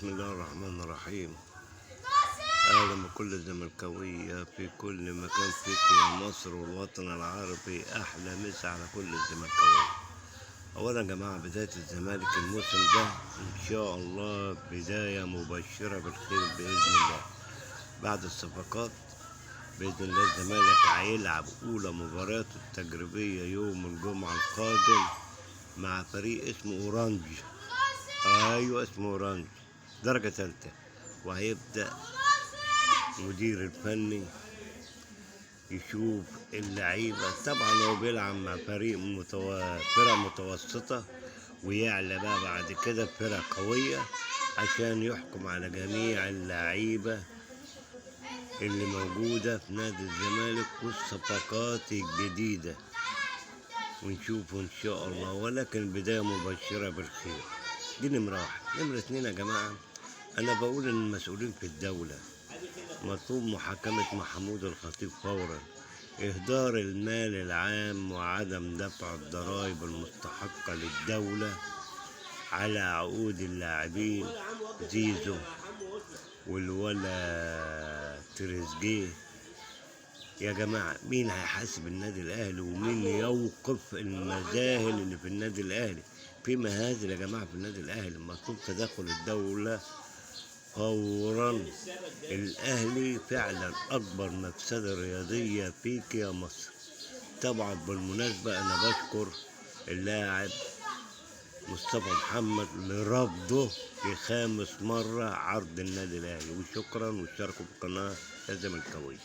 بسم الله الرحمن الرحيم. أهلا بكل الزملكاوية في كل مكان فيك يا مصر والوطن العربي. أحلى مسا على كل الزملكاوية. أولا يا جماعة، بداية الزمالك الموسم ده إن شاء الله بداية مبشرة بالخير بإذن الله. بعد الصفقات بإذن الله الزمالك هيلعب أولى مباراته التجريبية يوم الجمعة القادم مع فريق اسمه أورانج. أيوة اسمه أورانج، درجة ثالثة. وهيبدأ مدير الفني يشوف اللعيبة. طبعا هو بيلعب مع فريق فرق متوسطة، ويعلى بقى بعد كده فرق قوية عشان يحكم على جميع اللعيبة اللي موجودة في نادي الزمالك والصفقات الجديدة، ونشوفه إن شاء الله. ولكن بداية مبشرة بالخير. دي نمرة واحد. نمرة اتنين يا جماعة، أنا بقول إن المسؤولين في الدولة مطلوب محاكمة محمود الخطيب فورا. إهدار المال العام وعدم دفع الضرائب المستحقة للدولة على عقود اللاعبين زيزو والولا تريزيجيه. يا جماعة، مين هيحاسب النادي الأهلي ومين يوقف المذاهل اللي في النادي الأهلي؟ في مهازل يا جماعة في النادي الأهلي. مطلوب تدخل الدولة فورا. الأهلي فعلا أكبر مفسدة رياضية فيك يا مصر. طبعا بالمناسبة أنا بشكر اللاعب مصطفى محمد لرفضه لخامس مرة عرض النادي الأهلي. وشكرا، واشتركوا في القناة يا زملكاوية.